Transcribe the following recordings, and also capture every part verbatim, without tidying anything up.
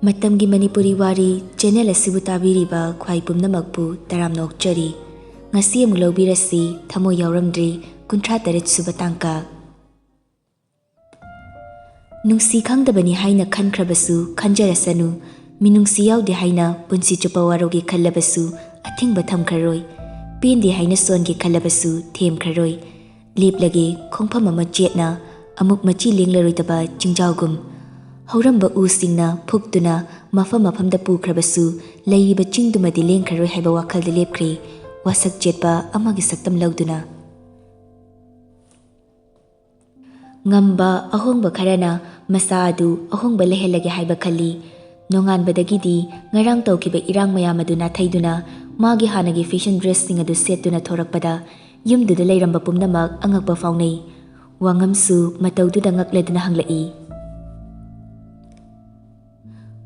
ꯃꯇꯝꯒꯤ ꯃꯅꯤꯄꯨꯔꯤ ꯋꯥꯔꯤ ꯆꯦꯅꯦꯜ ꯑꯁꯤꯕꯨ ꯇꯥꯕꯤꯔꯤꯕ ꯈ꯭ꯋꯥꯏ ꯄꯨꯝꯅꯃꯛꯄꯨ ꯇꯔꯥꯝꯅ ꯑꯣꯛꯆꯔꯤ꯫ ꯉꯁꯤ ꯑꯃꯨꯛ ꯂꯧꯕꯤꯔꯁꯤ, ꯊꯃꯣꯏ ꯌꯥꯎꯔꯝꯗ꯭ꯔꯤ, ꯀꯨꯟꯊ꯭ꯔꯥ ꯇꯔꯦꯠ ꯁꯨꯕ ꯇꯥꯡꯀꯛ꯫ ꯅꯨꯡꯁꯤ ꯈꯪꯗꯕꯅꯤ ꯍꯥꯏꯅ ꯈꯟꯈ꯭ꯔꯕꯁꯨ ꯈꯟꯖꯔꯁꯅꯨ, ꯃꯤꯅꯨꯡꯁꯤ ꯌꯥꯎꯗꯦ ꯍꯥꯏꯅ ꯄꯨꯟꯁꯤ ꯆꯨꯞꯄ ꯋꯥꯔꯧꯒꯦ ꯈꯜꯂꯕꯁꯨ ꯑꯊꯤꯡꯕ ꯊꯝꯈ꯭ꯔꯔꯣꯏ, ꯄꯦꯟꯗꯦ ꯍꯥꯏꯅ ꯁꯣꯟꯒꯦ ꯈꯜꯂꯕꯁꯨ ꯊꯦꯝꯈ꯭ꯔꯔꯣꯏ꯫ ꯂꯦꯞꯂꯒꯦ ꯈꯣꯡꯐꯝ ꯑꯃ ꯆꯦꯠꯅ, ꯑꯃꯨꯛ ꯃꯆꯤ ꯂꯦꯡꯂꯔꯣꯏꯗꯕ ꯆꯤꯡꯖꯥꯎꯒꯨꯝ꯫ ꯍꯧꯔꯝꯕ ꯎꯁꯤꯡꯅ ꯐꯨꯛꯇꯨꯅ ꯃꯐꯝ ꯃꯐꯝꯗ ꯄꯨꯈ꯭ꯔꯕꯁꯨ, ꯂꯩꯔꯤꯕ ꯆꯤꯡꯗꯨꯃꯗꯤ ꯂꯦꯡꯈ꯭ꯔꯔꯣꯏ ꯍꯥꯏꯕ ꯋꯥꯈꯜꯗ ꯂꯦꯞꯈ꯭ꯔꯦ, ꯋꯥꯁꯛ ꯆꯦꯠꯄ ꯑꯃꯒꯤ ꯁꯛꯇꯝ ꯂꯧꯗꯨꯅ꯫ ꯉꯝꯕ ꯑꯍꯣꯡꯕ ꯈꯔꯅ ꯃꯆꯥ ꯑꯗꯨ ꯑꯍꯣꯡꯕ ꯂꯩꯍꯜꯂꯒꯦ ꯍꯥꯏꯕ ꯈꯜꯂꯤ꯫ ꯅꯣꯡꯉꯥꯟꯕꯗꯒꯤꯗꯤ ꯉꯔꯥꯡ ꯇꯧꯈꯤꯕ ꯏꯔꯥꯡ ꯃꯌꯥꯝ ꯑꯗꯨ ꯅꯥꯊꯩꯗꯨꯅ, ꯃꯥꯒꯤ ꯍꯥꯟꯅꯒꯤ ꯐꯦꯁꯟ ꯗ꯭ꯔꯦꯁꯁꯤꯡ ꯑꯗꯨ ꯁꯦꯠꯇꯨꯅ ꯊꯣꯔꯛꯄꯗ, ꯌꯨꯝꯗꯨꯗ ꯂꯩꯔꯝꯕ ꯄꯨꯝꯅꯃꯛ ꯑꯉꯛꯄ ꯐꯥꯎꯅꯩ꯫ ꯋꯥꯉꯝꯁꯨ ꯃꯇꯧꯗꯨꯗ ꯉꯛꯂꯗꯨꯅ ꯍꯪꯂꯛꯏ,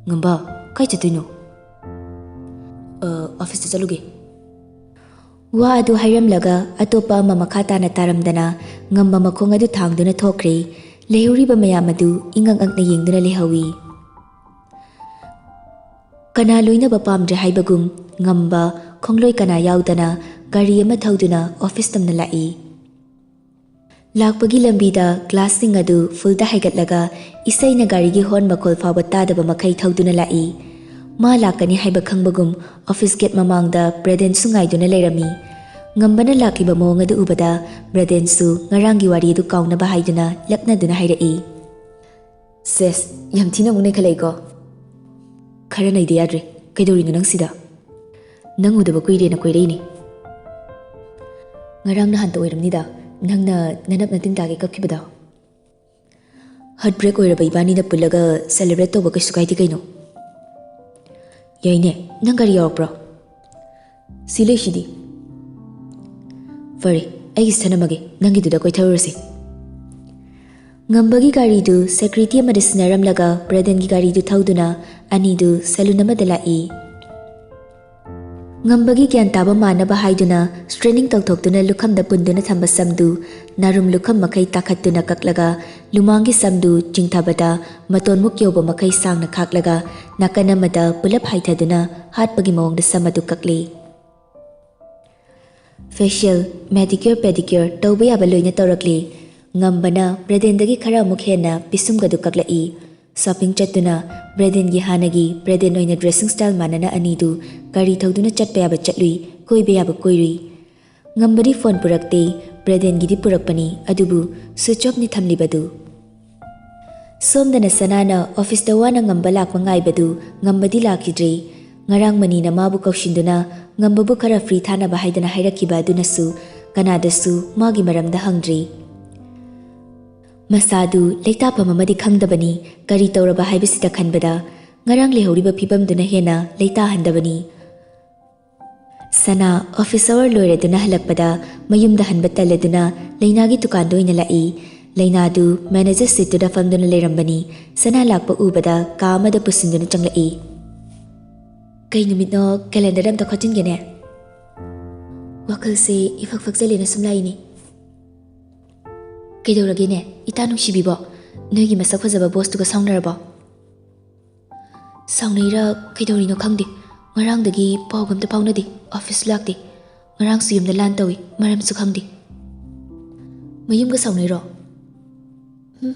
"ꯉꯝꯕ, ꯀꯥꯏ ꯆꯠꯇꯣꯏꯅꯣ?" "ꯑ, ꯑꯣꯐꯤꯁꯇ ꯆꯠꯂꯨꯒꯦ꯫" ꯋꯥ ꯑꯗꯨ ꯍꯥꯏꯔꯝꯂꯒ ꯑꯇꯣꯞꯄ ꯑꯃ ꯃꯈꯥ ꯇꯥꯅ ꯇꯥꯔꯝꯗꯅ, ꯉꯝꯕ ꯃꯈꯣꯡ ꯑꯗꯨ ꯊꯥꯡꯗꯨꯅ ꯊꯣꯛꯈ꯭ꯔꯦ꯫ ꯂꯩꯍꯧꯔꯤꯕ ꯃꯌꯥꯝ ꯑꯗꯨ ꯏꯉꯛ ꯉꯛꯅ ꯌꯦꯡꯗꯨꯅ ꯂꯩꯍꯧꯏ꯫ ꯀꯅꯥ ꯂꯣꯏꯅꯕ ꯄꯥꯝꯗ꯭ꯔꯦ ꯍꯥꯏꯕꯒꯨꯝ, ꯉꯝꯕ ꯈꯣꯡꯂꯣꯏ ꯀꯅꯥ ꯌꯥꯎꯗꯅ ꯒꯥꯔꯤ ꯑꯃ ꯊꯧꯗꯨꯅ ꯑꯣꯐꯤꯁ ꯇꯝꯅ ꯂꯥꯛꯏ꯫ ꯂꯥꯛꯄꯒꯤ ꯂꯝꯕꯤꯗ ꯒ꯭ꯂꯥꯁꯁꯤꯡ ꯑꯗꯨ ꯐꯨꯜꯗ ꯍꯥꯏꯒꯠꯂꯒ, ꯏꯁꯩꯅ ꯒꯥꯔꯤꯒꯤ ꯍꯣꯔꯟ ꯃꯈꯣꯜ ꯐꯥꯎꯕ ꯇꯥꯗꯕ ꯃꯈꯩ ꯊꯧꯗꯨꯅ ꯂꯥꯛꯏ꯫ ꯃꯥ ꯂꯥꯛꯀꯅꯤ ꯍꯥꯏꯕ ꯈꯪꯕꯒꯨꯝ, ꯑꯣꯐꯤꯁ ꯒꯦꯠ ꯃꯃꯥꯡꯗ ꯕ꯭ꯔꯗꯦꯟꯁꯨ ꯉꯥꯏꯗꯨꯅ ꯂꯩꯔꯝꯃꯤ꯫ ꯉꯝꯕꯅ ꯂꯥꯛꯂꯤꯕ ꯃꯑꯣꯡ ꯑꯗꯨ ꯎꯕꯗ, ꯕ꯭ꯔꯗꯦꯟꯁꯨ ꯉꯔꯥꯡꯒꯤ ꯋꯥꯔꯤ ꯑꯗꯨ ꯀꯥꯎꯅꯕ ꯍꯥꯏꯗꯨꯅ ꯂꯛꯅꯗꯨꯅ ꯍꯥꯏꯔꯛꯏ, "ꯁꯦꯁ, ꯌꯥꯝ ꯊꯤꯅ ꯑꯃꯨꯛ ꯅꯩꯈꯠꯂꯛꯏꯀꯣ꯫" "ꯈꯔ ꯅꯩꯗ ꯌꯥꯗ꯭ꯔꯦ꯫ ꯀꯩꯗꯧꯔꯤꯅꯣ ꯅꯪ ꯁꯤꯗ?" "ꯅꯪ ꯎꯗꯕ ꯀꯨꯏꯔꯦꯅ ꯀꯣꯏꯔꯛꯏꯅꯦ꯫" "ꯉꯔꯥꯡ ꯅꯍꯥꯟꯇ ꯑꯣꯏꯔꯝꯅꯤꯗ, ꯅꯪꯅ ꯅꯅꯞ ꯅꯇꯤꯟ ꯇꯥꯒꯦ ꯀꯞꯈꯤꯕꯗꯣ꯫" "ꯍꯥꯔꯠ ꯕ꯭ꯔꯦꯛ ꯑꯣꯏꯔꯕ ꯏꯕꯥꯅꯤꯅ ꯄꯨꯜꯂꯒ ꯁꯦꯂꯦꯕ꯭ꯔꯦꯠ ꯇꯧꯕ ꯀꯩꯁꯨ ꯀꯥꯏꯗꯦ ꯀꯩꯅꯣ꯫" "ꯌꯥꯏꯅꯦ, ꯅꯪ ꯒꯥꯔꯤ ꯌꯥꯎꯔꯛꯄ꯭ꯔꯣ?" "ꯁꯤ ꯂꯩꯁꯤꯗꯤ꯫" "ꯐꯔꯦ, ꯑꯩꯒꯤꯁꯤ ꯊꯅꯝꯃꯒꯦ, ꯅꯪꯒꯤꯗꯨꯗ ꯀꯣꯏꯊꯔꯨꯔꯁꯤ꯫" ꯉꯝꯕꯒꯤ ꯒꯥꯔꯤꯗꯨ ꯁꯦꯀ꯭ꯌꯨꯔꯤꯇꯤ ꯑꯃꯗ ꯁꯤꯟꯅꯔꯝꯂꯒ ꯕ꯭ꯔꯗꯦꯟꯒꯤ ꯒꯥꯔꯤꯗꯨ ꯊꯧꯗꯨꯅ ꯑꯅꯤꯗꯨ ꯁꯦꯂꯨꯟ ꯑꯃꯗ ꯂꯥꯛꯏ꯫ ꯉꯝꯕꯒꯤ ꯒ꯭ꯌꯥꯟ ꯇꯥꯕ ꯃꯥꯟꯅꯕ ꯍꯥꯏꯗꯨꯅ ꯁ꯭ꯇ꯭ꯔꯦꯅꯤꯡ ꯇꯧꯊꯣꯛꯇꯨꯅ ꯂꯨꯈꯝꯗ ꯄꯨꯟꯗꯨꯅ ꯊꯝꯕ ꯁꯝꯗꯨ ꯅꯥꯔꯨꯝ ꯂꯨꯈꯝ ꯃꯈꯩ ꯇꯥꯈꯠꯇꯨꯅ ꯀꯛꯂꯒ ꯂꯨꯃꯥꯡꯒꯤ ꯁꯝꯗꯨ ꯆꯤꯡꯊꯕꯗ ꯃꯇꯣꯟꯃꯨꯛ ꯌꯧꯕ ꯃꯈꯩ ꯁꯥꯡꯅ ꯈꯥꯛꯂꯒ ꯅꯥꯀꯟ ꯑꯃꯗ ꯄꯨꯂꯞ ꯍꯥꯏꯊꯗꯨꯅ ꯍꯥꯠꯄꯒꯤ ꯃꯑꯣꯡꯗ ꯁꯝ ꯑꯗꯨ ꯀꯛꯂꯤ꯫ Facial, manicure, pedicure ꯇꯧꯕ ꯌꯥꯕ ꯂꯣꯏꯅ ꯇꯧꯔꯛꯂꯤ꯫ ꯉꯝꯕꯅ ꯕ꯭ꯔꯦꯗꯦꯟꯗꯒꯤ ꯈꯔ ꯑꯃꯨꯛ ꯍꯦꯟꯅ ꯄꯤꯁꯨꯝꯒꯗꯨ ꯀꯛꯂꯛꯏ꯫ ꯁꯣꯄꯤꯡ ꯆꯠꯇꯨꯅ ꯕ꯭ꯔꯦꯗꯦꯟꯒꯤ ꯍꯥꯟꯅꯒꯤ ꯕ꯭ꯔꯦꯗꯦꯟ ꯑꯣꯏꯅ ꯗ꯭ꯔꯦꯁꯤꯡ ꯁ꯭ꯇꯥꯏꯜ ꯃꯥꯟꯅꯅ ꯑꯅꯤꯗꯨ ꯒꯥꯔꯤ ꯊꯧꯗꯨꯅ ꯆꯠꯄ ꯌꯥꯕ ꯆꯠꯂꯨꯏ, ꯀꯣꯏꯕ ꯌꯥꯕ ꯀꯣꯏꯔꯨꯏ꯫ ꯉꯝꯕꯗꯤ ꯐꯣꯟ ꯄꯨꯔꯛꯇꯦ, ꯕ꯭ꯔꯦꯗꯦꯟꯒꯤꯗꯤ ꯄꯨꯔꯛꯄꯅꯤ, ꯑꯗꯨꯕꯨ ꯁ꯭ꯋꯤꯆ ꯑꯣꯐꯅꯤ ꯊꯝꯂꯤꯕꯗꯨ꯫ ꯁꯣꯝꯗꯅ ꯁꯅꯥꯅ ꯑꯣꯐꯤꯁꯇ ꯋꯥꯅ ꯉꯝꯕ ꯂꯥꯛꯄ ꯉꯥꯏꯕꯗꯨ ꯉꯝꯕꯗꯤ ꯂꯥꯛꯈꯤꯗ꯭ꯔꯦ꯫ ꯉꯔꯥꯡ ꯃꯅꯤꯅ ꯃꯥꯕꯨ ꯀꯧꯁꯤꯟꯗꯨꯅ ꯉꯝꯕꯕꯨ ꯈꯔ ꯐ꯭ꯔꯤ ꯊꯥꯅꯕ ꯍꯥꯏꯗꯅ ꯍꯥꯏꯔꯛꯈꯤꯕ ꯑꯗꯨꯅꯁꯨ ꯀꯅꯥꯗꯁꯨ ꯃꯥꯒꯤ ꯃꯔꯝꯗ ꯍꯪꯗ꯭ꯔꯦ꯫ ꯃꯁꯥꯗꯨ ꯂꯩꯇꯥꯐꯝ ꯑꯃꯗꯤ ꯈꯪꯗꯕꯅꯤ꯫ ꯀꯔꯤ ꯇꯧꯔꯕ ꯍꯥꯏꯕꯁꯤꯗ ꯈꯟꯕꯗ ꯉꯔꯥꯡ ꯂꯩꯍꯧꯔꯤꯕ ꯐꯤꯕꯝꯗꯨꯅ ꯍꯦꯟꯅ ꯂꯩꯇꯥꯍꯟꯗꯕꯅꯤ꯫ ꯁꯅꯥ ꯑꯣꯐꯤꯁ ꯑꯋꯥꯔ ꯂꯣꯏꯔꯗꯨꯅ ꯍꯜꯂꯛꯄꯗ ꯃꯌꯨꯝꯗ ꯍꯟꯕ ꯇꯜꯂꯗꯨꯅ ꯂꯩꯅꯥꯒꯤ ꯗꯨꯀꯥꯟꯗ ꯑꯣꯏꯅ ꯂꯥꯛꯏ꯫ ꯂꯩꯅꯥꯗꯨ ꯃꯦꯅꯦꯖꯔ ꯁꯤꯠꯇꯨꯗ ꯐꯝꯗꯨꯅ ꯂꯩꯔꯝꯕꯅꯤ꯫ ꯁꯅꯥ ꯂꯥꯛꯄ ꯎꯕꯗ ꯀꯥ ꯑꯃꯗ ꯄꯨꯁꯤꯟꯗꯨꯅ ꯆꯪꯂꯛꯏ꯫ "ꯀꯩ ꯅꯨꯃꯤꯠꯅꯣ? ꯀꯦꯂꯦꯟꯗꯔ ꯑꯝꯇ ꯈꯣꯠꯆꯤꯟꯒꯦꯅꯦ꯫ ꯋꯥꯈꯜꯁꯦ ꯏꯐꯛ ꯐꯛꯆꯜꯂꯦꯅ ꯁꯨꯝ ꯂꯥꯛꯏꯅꯦ꯫ ꯀꯩꯗꯧꯔꯒꯦꯅꯦ, ꯏꯇꯥ ꯅꯨꯡꯁꯤꯕꯤꯕꯣ? ꯅꯣꯏꯒꯤ ꯃꯁꯛ ꯐꯖꯕ ꯕꯣꯁꯇꯨꯒ ꯁꯥꯎꯅꯔꯕꯣ?" "ꯁꯥꯎꯅꯩꯔꯥ ꯀꯩꯗꯧꯔꯤꯅꯣ ꯈꯪꯗꯦ꯫ ꯉꯔꯥꯡꯗꯒꯤ ꯄꯥꯎꯒ ꯑꯝꯇ ꯐꯥꯎꯅꯗꯦ꯫ ꯑꯣꯐꯤꯁꯁꯨ ꯂꯥꯛꯇꯦ꯫ ꯉꯔꯥꯡꯁꯨ ꯌꯨꯝꯗ ꯂꯥꯟ ꯇꯧꯏ, ꯃꯔꯝꯁꯨ ꯈꯪꯗꯦ꯫" "ꯃꯌꯨꯝꯒ ꯁꯥꯎꯅꯩꯔꯣ?" "ꯎꯝ,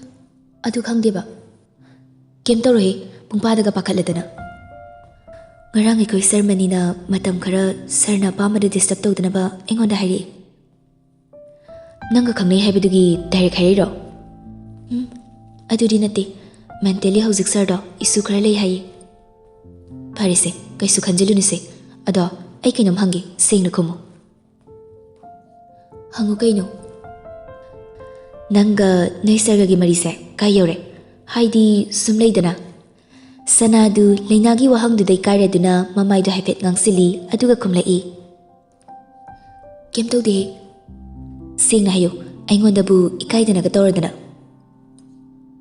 ꯑꯗꯨ ꯈꯪꯗꯦꯕ꯫ ꯀꯩꯝ ꯇꯧꯔꯣꯏꯍꯦ, ꯄꯨꯡꯄꯥꯗꯒ ꯄꯥꯈꯠꯂꯗꯅ꯫ ꯉꯔꯥꯡ ꯑꯩꯈꯣꯏ ꯁꯔꯃꯅꯤꯅ ꯃꯇꯝ ꯈꯔ ꯁꯔꯅ ꯑꯄꯥꯝꯕꯗ ꯗꯤꯁꯇꯔꯕ ꯇꯧꯗꯅꯕ ꯑꯩꯉꯣꯟꯗ ꯍꯥꯏꯔꯛꯏ꯫" "ꯅꯪꯒ ꯈꯪꯅꯩ ꯍꯥꯏꯕꯗꯨꯒꯤ ꯗꯥꯏꯔꯦꯛ ꯍꯥꯏꯔꯛꯏꯔꯣ?" "ꯎꯝ, ꯑꯗꯨꯗꯤ ꯅꯠꯇꯦ꯫ ꯃꯦꯟꯇꯦꯜꯂꯤ ꯍꯧꯖꯤꯛ ꯁꯔꯗꯣ ꯏꯁꯨ ꯈꯔ ꯂꯩ ꯍꯥꯏꯌꯦ꯫" "ꯐꯔꯦꯁꯦ, ꯀꯩꯁꯨ ꯈꯟꯖꯤꯜꯂꯨꯅꯨꯁꯦ꯫ ꯑꯗꯣ ꯑꯩ ꯀꯩꯅꯣꯝ ꯍꯪꯒꯦ, ꯁꯦꯡꯅ ꯈꯨꯝꯃꯨ꯫" "ꯍꯪꯉꯨ ꯀꯩꯅꯣ꯫" "ꯅꯪꯒ ꯅꯣꯏ ꯁꯔꯒꯒꯤ ꯃꯔꯤꯁꯦ ꯀꯥꯏ ꯌꯧꯔꯦ? ꯍꯥꯏꯗꯤ ꯁꯨꯝ ꯂꯩꯗꯅ꯫" ꯁꯅꯥꯗꯨ ꯂꯩꯅꯥꯒꯤ ꯋꯥꯍꯪꯗꯨꯗ ꯏꯀꯥꯏꯔꯗꯨꯅ ꯃꯃꯥꯏꯗꯨ ꯍꯥꯏꯐꯦꯠ ꯉꯥꯡꯁꯤꯜꯂꯤ, ꯑꯗꯨꯒ ꯈꯨꯝꯂꯛꯏ꯫ "ꯀꯩꯝ ꯇꯧꯗꯦꯍꯦ꯫" "ꯁꯦꯡꯅ ꯍꯥꯏꯌꯨ, ꯑꯩꯉꯣꯟꯗꯕꯨ ꯏꯀꯥꯏꯗꯅꯒ ꯇꯧꯔꯗꯅ꯫"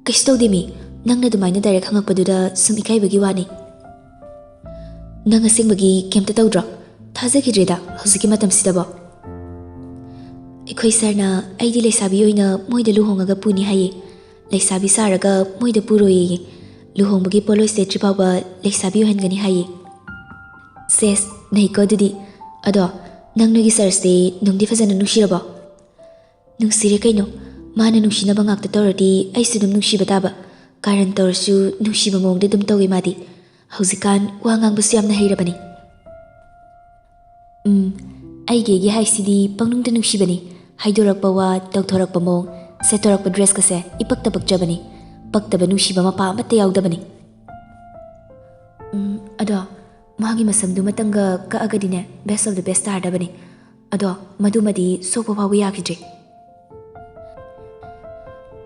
"ꯀꯩꯁꯨ ꯇꯧꯗꯦ ꯃꯤ, ꯅꯪꯅ ꯑꯗꯨꯃꯥꯏꯅ ꯗꯥꯏꯔꯦꯛ ꯍꯪꯉꯛꯄꯗꯨꯗ ꯁꯨꯝ ꯏꯀꯥꯏꯕꯒꯤ ꯋꯥꯅꯤ꯫" "ꯅꯪ ꯑꯁꯦꯡꯕꯒꯤ ꯀꯩꯝꯇ ꯇꯧꯗ꯭ꯔꯣ? ꯊꯥꯖꯈꯤꯗ꯭ꯔꯦꯗ ꯍꯧꯖꯤꯛꯀꯤ ꯃꯇꯝꯁꯤꯗꯕꯣ꯫ ꯑꯩꯈꯣꯏ ꯁꯥꯔꯅ ꯑꯩꯗꯤ ꯂꯩꯁꯥꯕꯤ ꯑꯣꯏꯅ ꯃꯣꯏꯗ ꯂꯨꯍꯣꯡꯉꯒ ꯄꯨꯅꯤ ꯍꯥꯏꯌꯦ꯫ ꯂꯩꯁꯥꯕꯤ ꯁꯥꯔꯒ ꯃꯣꯏꯗ ꯄꯨꯔꯣꯏꯌꯦ꯫ ꯂꯨꯍꯣꯡꯕꯒꯤ ꯄꯣꯠꯂꯣꯏ ꯁꯦꯠꯇ꯭ꯔꯤ ꯐꯥꯎꯕ ꯂꯩꯁꯥꯕꯤ ꯑꯣꯏꯍꯟꯒꯅꯤ ꯍꯥꯏꯌꯦ꯫ ꯁꯦꯁ, ꯅꯩꯀꯣ ꯑꯗꯨꯗꯤ꯫ ꯑꯗꯣ ꯅꯪ ꯅꯣꯏꯒꯤ ꯁꯥꯔꯁꯦ ꯅꯨꯡꯗꯤ ꯐꯖꯅ ꯅꯨꯡꯁꯤꯔꯕꯣ? ꯅꯨꯡꯁꯤꯔꯦ ꯀꯩꯅꯣ꯫ ꯃꯥꯅ ꯅꯨꯡꯁꯤꯅꯕ ꯉꯥꯛꯇ ꯇꯧꯔꯗꯤ ꯑꯩꯁꯨ ꯑꯗꯨꯝ ꯅꯨꯡꯁꯤꯕ ꯇꯥꯕ꯫ ꯀꯥꯔꯟ ꯇꯧꯔꯁꯨ ꯅꯨꯡꯁꯤꯕ ꯃꯑꯣꯡꯗ ꯑꯗꯨꯝ ꯇꯧꯋꯦ ꯃꯥꯗꯤ꯫ ꯍꯧꯖꯤꯛꯀꯥꯟ ꯋꯥ ꯉꯥꯡꯕꯁꯨ ꯌꯥꯝꯅ ꯍꯩꯔꯕꯅꯤ꯫ ꯎꯝ, ꯑꯩꯒꯤ ꯑꯩꯒꯤ ꯍꯥꯏꯁꯤꯗꯤ ꯄꯪꯅꯨꯡꯗ ꯅꯨꯡꯁꯤꯕꯅꯤ꯫ ꯍꯥꯏꯗꯣꯔꯛꯄ ꯋꯥ, ꯇꯧꯊꯣꯔꯛꯄ ꯃꯑꯣꯡ, ꯁꯦꯠꯇꯣꯔꯛꯄ ꯗ꯭ꯔꯦꯁꯀꯁꯦ ꯏꯄꯛꯇ ꯄꯛꯆꯕꯅꯤ꯫ ꯄꯛꯇꯕ ꯅꯨꯡꯁꯤꯕ ꯃꯄꯥ ꯑꯃꯠꯇ ꯌꯥꯎꯗꯕꯅꯤ꯫ ꯎꯝ, ꯑꯗꯣ ꯃꯥꯒꯤ ꯃꯁꯝꯗꯨꯃꯇꯪꯒ ꯀꯛꯑꯒꯗꯤꯅꯦ, best of the best ꯇꯥꯔꯗꯕꯅꯤ꯫ ꯑꯗꯣ ꯃꯗꯨꯃꯗꯤ ꯁꯣꯛꯄ ꯐꯥꯎꯕ ꯌꯥꯈꯤꯗ꯭ꯔꯦ꯫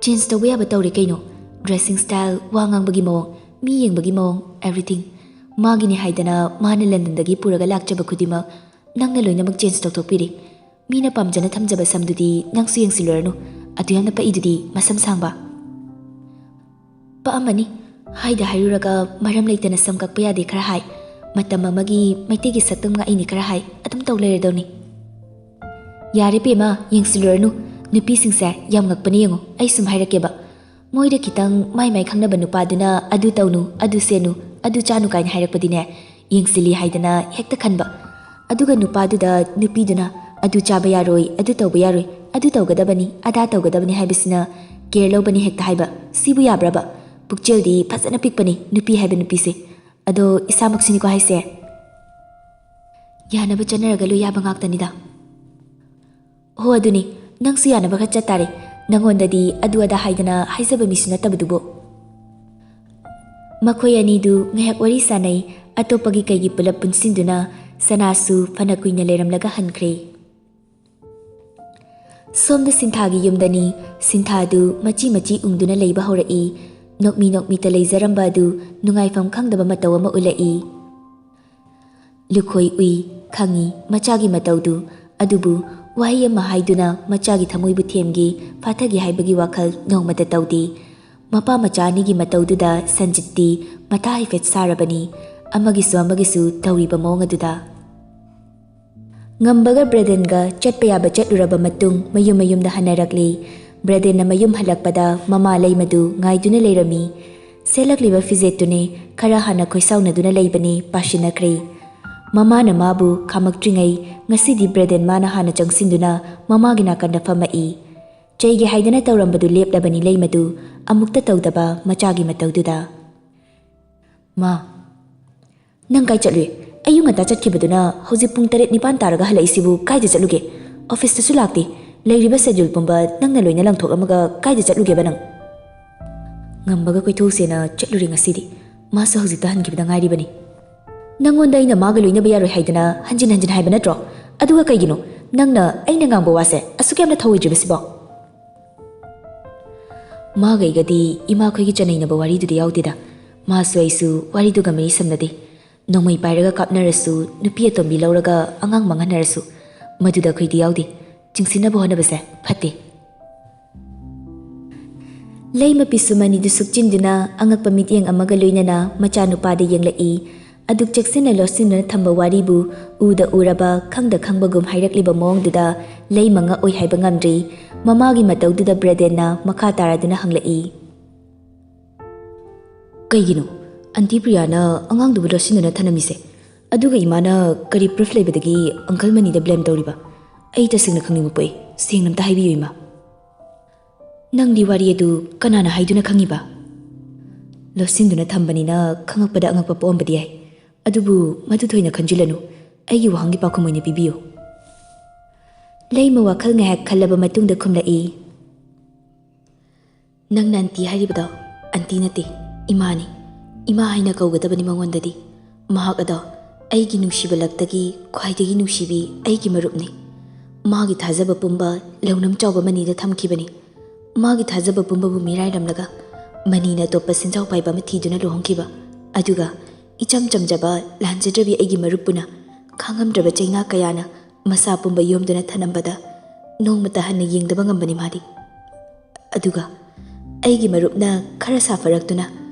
ꯆꯦꯟꯖ ꯇꯧꯕ ꯌꯥꯕ ꯇꯧꯔꯦ ꯀꯩꯅꯣ꯫ ꯗ꯭ꯔꯦꯁꯤꯡ ꯁ꯭ꯇꯥꯏꯜ, ꯋꯥ ꯉꯥꯡꯕꯒꯤ ꯃꯑꯣꯡ, ꯃꯤ ꯌꯦꯡꯕꯒꯤ ꯃꯑꯣꯡ, everything꯫ ꯃꯥꯒꯤꯅꯦ ꯍꯥꯏꯗꯅ ꯃꯥꯅ ꯂꯟꯗꯟꯗꯒꯤ ꯄꯨꯔꯒ ꯂꯥꯛꯆꯕ ꯈꯨꯗꯤꯡꯃꯛ ꯅꯪꯅ ꯂꯣꯏꯅꯃꯛ ꯆꯦꯟꯖ ꯇꯧꯊꯣꯛꯄꯤꯔꯦ꯫ ꯃꯤꯅ ꯄꯥꯝꯖꯅ ꯊꯝꯖꯕ ꯁꯝꯗꯨꯗꯤ ꯅꯪꯁꯨ ꯌꯦꯡꯁꯤꯜꯂꯨꯔꯅꯨ꯫ ꯑꯗꯨ ꯌꯥꯝꯅ ꯄꯛꯏꯗꯨꯗꯤ, ꯃꯁꯝ ꯁꯥꯡꯕ꯫ ꯄꯛꯑꯝꯃꯅꯤ꯫ ꯍꯥꯏꯗ ꯍꯥꯏꯔꯨꯔꯒ ꯃꯔꯝ ꯂꯩꯇꯅ ꯁꯝ ꯀꯛꯄ ꯌꯥꯗꯦ ꯈꯔ ꯍꯥꯏ, ꯃꯇꯝ ꯑꯃꯒꯤ ꯃꯩꯇꯩꯒꯤ ꯁꯛꯇꯝ ꯉꯥꯛꯏꯅꯤ ꯈꯔ ꯍꯥꯏ, ꯑꯗꯨꯝ ꯇꯧ ꯂꯩꯔꯗꯧꯅꯤ꯫ ꯌꯥꯔꯦ ꯕꯦꯝꯃ, ꯌꯦꯡꯁꯤꯜꯂꯨꯔꯅꯨ꯫ ꯅꯨꯄꯤꯁꯤꯡꯁꯦ ꯌꯥꯝ ꯉꯛꯄꯅꯦ ꯌꯦꯡꯉꯨ꯫ ꯑꯩ ꯁꯨꯝ ꯍꯥꯏꯔꯛꯀꯦꯕ꯫ ꯃꯣꯏꯗ ꯈꯤꯇꯪ ꯃꯥꯏ ꯃꯥꯏ ꯈꯪꯅꯕ ꯅꯨꯄꯥꯗꯨꯅ "ꯑꯗꯨ ꯇꯧꯅꯨ, ꯑꯗꯨ ꯁꯦꯠꯅꯨ, ꯑꯗꯨ ꯆꯥꯅꯨ" ꯀꯥꯏꯅ ꯍꯥꯏꯔꯛꯄꯗꯤꯅꯦ, ꯌꯦꯡꯁꯤꯜꯂꯤ ꯍꯥꯏꯗꯅ ꯍꯦꯛꯇ ꯈꯟꯕ꯫ ꯑꯗꯨꯒ ꯅꯨꯄꯥꯗꯨꯗ ꯅꯨꯄꯤꯗꯨꯅ "ꯑꯗꯨ ꯆꯥꯕ ꯌꯥꯔꯣꯏ, ꯑꯗꯨ ꯇꯧꯕ ꯌꯥꯔꯣꯏ, ꯑꯗꯨ ꯇꯧꯒꯗꯕꯅꯤ, ꯑꯗꯥ ꯇꯧꯒꯗꯕꯅꯤ" ꯍꯥꯏꯕꯁꯤꯅ ꯀꯦꯌꯔ ꯂꯧꯕꯅꯤ ꯍꯦꯛꯇ ꯍꯥꯏꯕ꯫ ꯁꯤꯕꯨ ꯌꯥꯕ꯭ꯔꯕ? ꯄꯨꯛꯆꯦꯜꯗꯤ ꯐꯖꯅ ꯄꯤꯛꯄꯅꯤ ꯅꯨꯄꯤ ꯍꯥꯏꯕ ꯅꯨꯄꯤꯁꯦ꯫ ꯑꯗꯣ ꯏꯁꯥꯃꯛꯁꯤꯅꯤꯀꯣ ꯍꯥꯏꯁꯦ꯫ ꯌꯥꯅꯕ ꯆꯠꯅꯔꯒ ꯂꯣꯏ ꯌꯥꯕ ꯉꯥꯛꯇꯅꯤꯗ꯫ ꯍꯣ ꯑꯗꯨꯅꯤ, ꯅꯪꯁꯨ ꯌꯥꯅꯕ ꯈꯔ ꯆꯠ ꯇꯥꯔꯦ꯫ ꯅꯪꯉꯣꯟꯗꯗꯤ ꯑꯗꯨ ꯑꯗꯥ ꯍꯥꯏꯗꯅ ꯍꯥꯏꯖꯕ ꯃꯤꯁꯨ ꯅꯠꯇꯕꯗꯨꯕꯨ꯫ ꯃꯈꯣꯏ ꯑꯅꯤꯗꯨ ꯉꯥꯏꯍꯥꯛ ꯋꯥꯔꯤ ꯁꯥꯅꯩ꯫ ꯑꯇꯣꯞꯄꯒꯤ ꯀꯩꯒꯤ ꯄꯨꯂꯞ ꯄꯨꯟꯁꯤꯟꯗꯨꯅ ꯁꯅꯥꯁꯨ ꯐꯅ ꯀꯨꯏꯅ ꯂꯩꯔꯝꯂꯒ ꯍꯟꯈ꯭ꯔꯦ꯫ ꯁꯣꯝꯗ ꯁꯤꯟꯊꯥꯒꯤ ꯌꯨꯝꯗꯅꯤ꯫ ꯁꯤꯟꯊꯥꯗꯨ ꯃꯆꯤ ꯃꯆꯤ ꯎꯪꯗꯨꯅ ꯂꯩꯕ ꯍꯧꯔꯛꯏ꯫ ꯅꯣꯛꯃꯤ ꯅꯣꯛꯃꯤꯇ ꯂꯩꯖꯔꯝꯕ ꯑꯗꯨ ꯅꯨꯡꯉꯥꯏꯐꯝ ꯈꯪꯗꯕ ꯃꯇꯧ ꯑꯃ ꯎꯠꯂꯛꯏ꯫ ꯂꯨꯈꯣꯏ ꯎꯏ, ꯈꯪꯏ ꯃꯆꯥꯒꯤ ꯃꯇꯧꯗꯨ, ꯑꯗꯨꯕꯨ ꯋꯥꯍꯩ ꯑꯃ ꯍꯥꯏꯗꯨꯅ ꯃꯆꯥꯒꯤ ꯊꯃꯣꯏꯕꯨ ꯊꯦꯝꯒꯦ, ꯐꯥꯊꯒꯦ ꯍꯥꯏꯕꯒꯤ ꯋꯥꯈꯜ ꯅꯣꯡꯃꯇ ꯇꯧꯗꯦ꯫ ꯃꯄꯥ ꯃꯆꯥ ꯑꯅꯤꯒꯤ ꯃꯇꯧꯗꯨꯗ ꯁꯟꯖꯤꯠꯇꯤ ꯃꯊꯥ ꯍꯥꯏꯐꯦꯠ ꯁꯥꯔꯕꯅꯤ, ꯑꯃꯒꯤꯁꯨ ꯑꯃꯒꯤꯁꯨ ꯇꯧꯔꯤꯕ ꯃꯑꯣꯡ ꯑꯗꯨꯗ꯫ ꯉꯝꯕꯒ ꯕ꯭ꯔꯦꯗꯦꯟꯒ ꯆꯠꯄ ꯌꯥꯕ ꯆꯠꯂꯨꯔꯕ ꯃꯇꯨꯡ ꯃꯌꯨꯝ ꯃꯌꯨꯝꯗ ꯍꯟꯅꯔꯛꯂꯤ꯫ ꯕ꯭ꯔꯦꯗꯦꯟꯅ ꯃꯌꯨꯝ ꯍꯜꯂꯛꯄꯗ ꯃꯃꯥ ꯂꯩꯃꯗꯨ ꯉꯥꯏꯗꯨꯅ ꯂꯩꯔꯝꯃꯤ꯫ ꯁꯦꯠꯂꯛꯂꯤꯕ ꯐꯤꯖꯦꯠꯇꯨꯅꯤ ꯈꯔ ꯍꯥꯟꯅ ꯈꯣꯏꯁꯥꯎꯅꯗꯨꯅ ꯂꯩꯕꯅꯤ ꯄꯥꯁꯤꯟꯅꯈ꯭ꯔꯦ꯫ ꯃꯃꯥꯅ ꯃꯥꯕꯨ ꯈꯥꯝꯃꯛꯇ꯭ꯔꯤꯉꯩ ꯉꯁꯤꯗꯤ ꯕ꯭ꯔꯦꯗꯦꯟ ꯃꯥꯅ ꯍꯥꯟꯅ ꯆꯪꯁꯤꯟꯗꯨꯅ ꯃꯃꯥꯒꯤ ꯅꯥꯀꯟꯗ ꯐꯝꯃꯛꯏ꯫ ꯆꯩꯒꯦ ꯍꯥꯏꯗꯅ ꯇꯧꯔꯝꯕꯗꯨ ꯂꯦꯞꯂꯕꯅꯤ ꯂꯩꯃꯗꯨ ꯑꯃꯨꯛꯇ ꯇꯧꯗꯕ ꯃꯆꯥꯒꯤ ꯃꯇꯧꯗꯨꯗ꯫ "ꯃꯥ, ꯅꯪ ꯀꯥꯏ ꯆꯠꯂꯨꯏ? ꯑꯌꯨꯛ ꯉꯟꯇꯥ ꯆꯠꯈꯤꯕꯗꯨꯅ ꯍꯧꯖꯤꯛ ꯄꯨꯡ ꯇꯔꯦꯠ ꯅꯤꯄꯥꯟ ꯇꯥꯔꯒ ꯍꯜꯂꯛꯏꯁꯤꯕꯨ ꯀꯥꯏꯗ ꯆꯠꯂꯨꯒꯦ? ꯑꯣꯐꯤꯁꯇꯁꯨ ꯂꯥꯛꯇꯦ꯫ ꯂꯩꯔꯤꯕ ꯁꯦꯗ꯭ꯌꯨꯜ ꯄꯨꯝꯕ ꯅꯪꯅ ꯂꯣꯏꯅ ꯂꯪꯊꯣꯛꯂꯝꯃꯒ ꯀꯥꯏꯗ ꯆꯠꯂꯨꯒꯦꯕ ꯅꯪ?" "ꯉꯝꯕꯒ ꯀꯣꯏꯊꯣꯛꯎꯁꯦꯅ ꯆꯠꯂꯨꯔꯦ ꯉꯁꯤꯗꯤ꯫ ꯃꯥꯁꯨ ꯍꯧꯖꯤꯛꯇ ꯍꯟꯈꯤꯕꯗ ꯉꯥꯏꯔꯤꯕꯅꯤ꯫" "ꯅꯪꯉꯣꯟꯗ ꯑꯩꯅ ꯃꯥꯒ ꯂꯣꯏꯅꯕ ꯌꯥꯔꯣꯏ ꯍꯥꯏꯗꯅ ꯍꯟꯖꯤꯟ ꯍꯟꯖꯤꯟ ꯍꯥꯏꯕ ꯅꯠꯇ꯭ꯔꯣ? ꯑꯗꯨꯒ ꯀꯩꯒꯤꯅꯣ ꯅꯪꯅ ꯑꯩꯅ ꯉꯥꯡꯕ ꯋꯥꯁꯦ ꯑꯁꯨꯛ ꯌꯥꯝꯅ ꯊꯧꯑꯣꯏꯗ꯭ꯔꯤꯕꯁꯤꯕꯣ?" ꯃꯥꯒ ꯑꯩꯒꯗꯤ ꯏꯃꯥꯈꯣꯏꯒꯤ ꯆꯅꯩꯅꯕ ꯋꯥꯔꯤꯗꯨꯗꯤ ꯌꯥꯎꯗꯦꯗ꯫ ꯃꯥꯁꯨ ꯑꯩꯁꯨ ꯋꯥꯔꯤꯗꯨꯒ ꯃꯔꯤ ꯁꯝꯅꯗꯦ꯫ ꯅꯣꯡꯃꯩ ꯄꯥꯏꯔꯒ ꯀꯥꯞꯅꯔꯁꯨ, ꯅꯨꯄꯤ ꯑꯇꯣꯝꯕꯤ ꯂꯧꯔꯒ ꯑꯉꯥꯡ ꯃꯥꯡꯍꯟꯅꯔꯁꯨ, ꯃꯗꯨꯗ ꯑꯩꯈꯣꯏꯗꯤ ꯌꯥꯎꯗꯦ꯫ ꯆꯤꯡꯁꯤꯟꯅꯕ ꯍꯣꯠꯅꯕꯁꯦ ꯐꯠꯇꯦ꯫ ꯂꯩꯃ ꯄꯤꯁꯨꯝ ꯑꯅꯤꯗꯨ ꯁꯨꯛꯆꯤꯟꯗꯨꯅ ꯑꯉꯛꯄ ꯃꯤꯠꯌꯦꯡ ꯑꯃꯒ ꯂꯣꯏꯅꯅ ꯃꯆꯥꯅꯨꯄꯥꯗ ꯌꯦꯡꯂꯛꯏ꯫ ꯑꯗꯨꯛ ꯆꯦꯛꯁꯤꯟꯅ ꯂꯣꯠꯁꯤꯟꯗꯨꯅ ꯊꯝꯕ ꯋꯥꯔꯤꯕꯨ ꯎꯗ ꯎꯔꯕ, ꯈꯪꯗ ꯈꯪꯕꯒꯨꯝ ꯍꯥꯏꯔꯛꯂꯤꯕ ꯃꯑꯣꯡꯗꯨꯗ ꯂꯩꯃ ꯉꯛꯑꯣꯏ ꯍꯥꯏꯕ ꯉꯝꯗ꯭ꯔꯤ꯫ ꯃꯃꯥꯒꯤ ꯃꯇꯧꯗꯨꯗ ꯕ꯭ꯔꯦꯗꯦꯟꯅ ꯃꯈꯥ ꯇꯥꯔꯗꯨꯅ ꯍꯪꯂꯛꯏ꯫ "ꯀꯩꯒꯤꯅꯣ ꯑꯟꯇꯤ ꯄ꯭ꯔꯤꯌꯥꯅ ꯑꯉꯥꯡꯗꯨꯕꯨ ꯂꯣꯠꯁꯤꯟꯗꯨꯅ ꯊꯅꯝꯃꯤꯁꯦ? ꯑꯗꯨꯒ ꯏꯃꯥꯅ ꯀꯔꯤ ꯄ꯭ꯔꯨꯐ ꯂꯩꯕꯗꯒꯤ ꯑꯪꯀꯜ ꯃꯅꯤꯗ ꯕ꯭ꯂꯦꯝ ꯇꯧꯔꯤꯕ? ꯑꯩ ꯇꯁꯦꯡꯅ ꯈꯪꯅꯤꯡꯕ ꯄꯣꯛꯏ꯫ ꯁꯦꯡꯅ ꯑꯝꯇ ꯍꯥꯏꯕꯤꯌꯨ, ꯏꯃꯥ꯫" "ꯅꯪꯗꯤ ꯋꯥꯔꯤ ꯑꯗꯨ ꯀꯅꯥꯅ ꯍꯥꯏꯗꯨꯅ ꯈꯪꯉꯤꯕ?" "ꯂꯣꯠꯁꯤꯟꯗꯨꯅ ꯊꯝꯕꯅꯤꯅ ꯈꯪꯉꯛꯄꯗ ꯑꯉꯛꯄ ꯄꯣꯛꯑꯝꯕꯗꯤ ꯌꯥꯏ꯫ ꯑꯗꯨꯕꯨ ꯃꯗꯨ ꯊꯣꯏꯅ ꯈꯟꯖꯤꯜꯂꯅꯨ꯫ ꯑꯩꯒꯤ ꯋꯥꯍꯪꯒꯤ ꯄꯥꯎꯈꯨꯝ ꯑꯣꯏꯅ ꯄꯤꯕꯤꯌꯨ꯫" ꯂꯩꯃ ꯋꯥꯈꯜ ꯉꯥꯏꯍꯥꯛ ꯈꯜꯂꯕ ꯃꯇꯨꯡꯗ ꯈꯨꯝꯂꯛꯏ꯫ "ꯅꯪꯅ ꯑꯟꯇꯤ ꯍꯥꯏꯔꯤꯕꯗꯣ ꯑꯟꯇꯤ ꯅꯠꯇꯦ, ꯏꯃꯥꯅꯤ꯫ ꯏꯃꯥ ꯍꯥꯏꯅ ꯀꯧꯒꯗꯕꯅꯤ ꯃꯉꯣꯟꯗꯗꯤ꯫ ꯃꯍꯥꯛ ꯑꯗꯣ ꯑꯩꯒꯤ ꯅꯨꯡꯁꯤꯕ ꯂꯛꯇꯒꯤ ꯈ꯭ꯋꯥꯏꯗꯒꯤ ꯅꯨꯡꯁꯤꯕꯤ ꯑꯩꯒꯤ ꯃꯔꯨꯞꯅꯤ꯫ ꯃꯥꯒꯤ ꯊꯥꯖꯕ ꯄꯨꯝꯕ ꯂꯧꯅꯝ ꯆꯥꯎꯕ ꯃꯅꯤꯗ ꯊꯝꯈꯤꯕꯅꯤ꯫ ꯃꯥꯒꯤ ꯊꯥꯖꯕ ꯄꯨꯝꯕꯕꯨ ꯃꯤꯔꯥꯏꯔꯝꯂꯒ ꯃꯅꯤꯅ ꯑꯇꯣꯞꯄ ꯁꯦꯟꯖꯥꯎ ꯄꯥꯏꯕ ꯑꯃ ꯊꯤꯗꯨꯅ ꯂꯨꯍꯣꯡꯈꯤꯕ꯫ ꯑꯗꯨꯒ ꯏꯆꯝ ꯆꯝꯖꯕ ꯂꯥꯟꯖꯗ꯭ꯔꯕꯤ ꯑꯩꯒꯤ ꯃꯔꯨꯞꯄꯨꯅ ꯈꯥꯡꯉꯝꯗ꯭ꯔꯕ ꯆꯩꯅꯥ ꯀꯌꯥꯅ ꯃꯁꯥ ꯄꯨꯝꯕ ꯌꯣꯝꯗꯨꯅ ꯊꯅꯝꯕꯗ ꯅꯣꯡꯃꯇ ꯍꯟꯅ ꯌꯦꯡꯗꯕ ꯉꯝꯕꯅꯤ ꯃꯥꯗꯤ꯫ ꯑꯗꯨꯒ ꯑꯩꯒꯤ ꯃꯔꯨꯞꯅ ꯈꯔ ꯁꯥꯐꯔꯛꯇꯨꯅ